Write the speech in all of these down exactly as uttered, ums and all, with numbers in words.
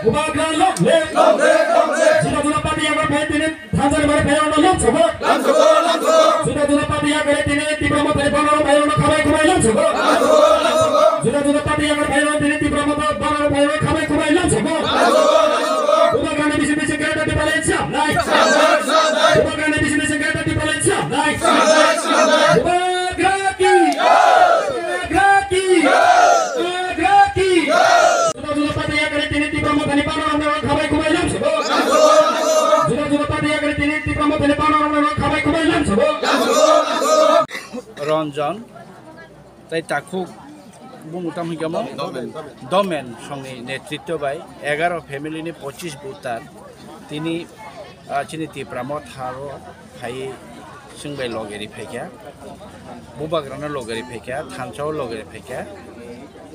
Bubagra long live. Long live, long live. Juda juda party yagra phai tini thansa ni bare phai ono long sobo. Long sobo, long sobo. Juda juda party yagra tini Tipra Motha ni banner phai ono khabai khumbai long sobo. Long sobo, long sobo. Juda juda party yagra phai ono tini Tipra Motha banner phai ono khabai khumbai long sobo. Long sobo, long sobo. Bubagra ni bisi bisi greater Tipraland samlai. Samlai, samlai. Bubagra ni bisi bisi greater Tipraland samlai. Samlai, samlai. Bubagra ki. Bubagra ki. Bubagra ki. Juda juda party yagra tini Tipra Motha ni banner ono khabai khumbai long sobo. Juda juda party yagra tini Tipra Motha ni banner ono khabai khumbai long sobo. Ranjan tei takhuk bumung tamo hingkhe omo Domen. Domen songni netritwo bai egaroh family ni pochis voter tini, ah, chini Tipra Motha o phai chwng bai loge ri phaikha, Bubagrano loge ri phaikha, thansa o loge ri phaikha.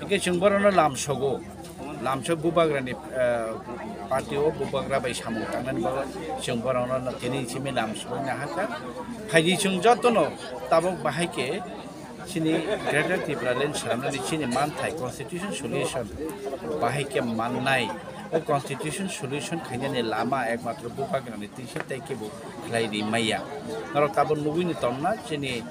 Hingkhe chwng borokno lamsogo, lamsok Bubagrani, ah, party o Bubagra bai samung tangnani bagwi chwng borokno tini simi lamsogwi naharkha. Phaidi chwng jotono tabuk bahai khe chini Greater Tipraland swnamnani chini manthai constitution solution bahai khe mannai. O constitution solution khainani lama ekmatro Bubagrani tisa tei kebo khlai ri maya. Norok tabuk nugwi ni tongna chini,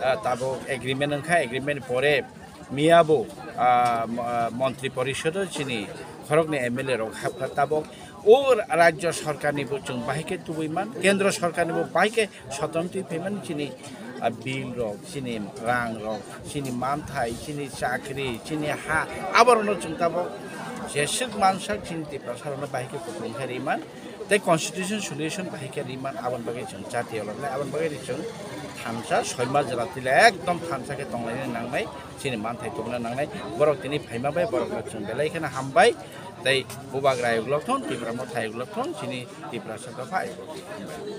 ah, tabuk agreement wngkha, agreement ni pore miyabo, ah, mo-, ah, montri porisodo chini khoroknwi M L A rok hapkha tabuk. O rajyo sorkarnibo chwng bahai khe tubui man, kendro sorkarnibo bahai khe sotontwi phaimani chini, ah, bill rok, chini rang rok, chini manthai, chini chakri, chini ha, aborokno chwng tabuk jeswk mansak chini Tiprasa rokno bahai khe kupulung khe ri man, tei constitution solution bahai khe ri man, aboni bagwi chwng chati oloknai, aboni bagwi chwng thansa soima jora tila ekdom thansa khe tonglaina nangnai, chini manthai tubuna nangnai, borok tini phaima bai borokno chwng belai kheno hambai, tei Bubagra ayuk lokthon, Tipra Motha ayuk lokthon, chini Tiprasa dopha ayuk lokthon.